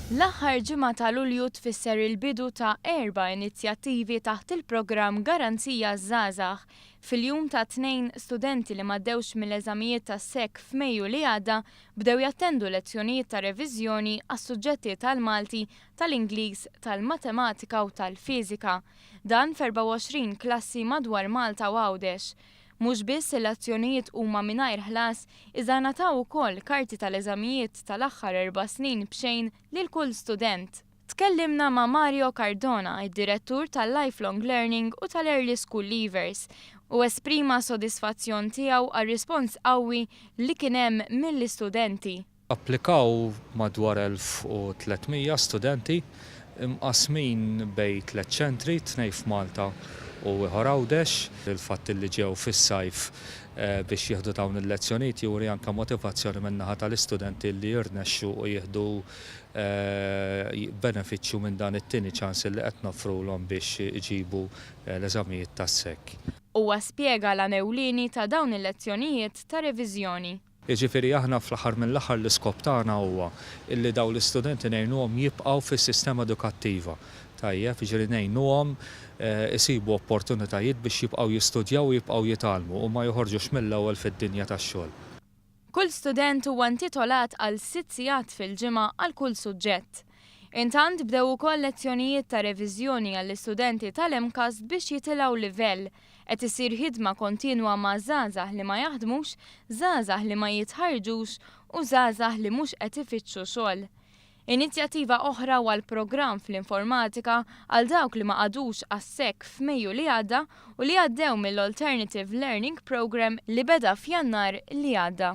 L-aħħar ġimgħa ta' Lulju tfisser il-bidu ta' erba' inizjattivi taħt il-programm Garanzija Żgħażagħ. Fil-jum tat-Tnejn, studenti li m'għaddewx mill-eżamijiet tas-SEC f'Mejju li għadda bdew jattendu lezzjonijiet ta' reviżjoni għas-suġġetti tal-Malti, tal-Ingliż, tal-Matematika u tal-Fiżika. Dan f'24 klassi madwar Malta u Għawdex. Mhux biss il-azzjonijiet huma mingħajr ħlas, iżda ngħataw ukoll karti tal-eżamijiet tal-aħħar erba' snin b'xejn lil kull student. Tkellimna ma' Mario Cardona, id-Direttur tal-Lifelong Learning u tal-Early School Leavers, u esprima s-sodisfazzjon tiegħu għar-rispons qawwi li kien hemm mill-istudenti. Applikaw madwar 1,300 studenti mqassmin bejn tliet ċentri, tnejn f'Malta u ieħor Għawdex. Il-fatt li ġew fis-sajf biex jieħdu dawn il-lezzjonijiet juri anke motivazzjoni min-naħa tal-istudenti li jirnexxu u jieħdu benefiċċju minn dan it-tieni ċans li qed noffrulhom biex iġibu l-eżamijiet tas-SEC. Huwa spjega l-għan ewlieni ta' dawn il-lezzjonijiet ta' reviżjoni. Jiġifieri aħna fl-aħħar mill-aħħar l-iskop tagħna huwa illi dawn l-istudenti ngħinuhom jibqgħu fis-sistema edukattiva. Tajjeb, jiġifieri ngħinuhom isibu opportunitajiet biex jibqgħu jistudjaw u jibqgħu jitgħallmu u ma joħorġux mill-ewwel fid-dinja tax-xogħol. Kull student huwa intitolat għal sitt sigħat fil-ġimgħa għal kull suġġett. Intant bdew ukoll lezzjonijiet ta' reviżjoni għall-istudenti tal-MCAST biex jitilgħu livell. Qed isir ħidma kontinwa ma' żgħażagħ li ma jaħdmux, żgħażagħ li ma jitħarrġux u żgħażagħ li mhux qed ifittxu xogħol. Inizjattiva oħra huwa l-programm fl-informatika għal dawk li ma qagħdux għas-SEC f'Mejju li għadda u li għaddew mill-Alternative Learning Programme li beda f'Jannar li għadda.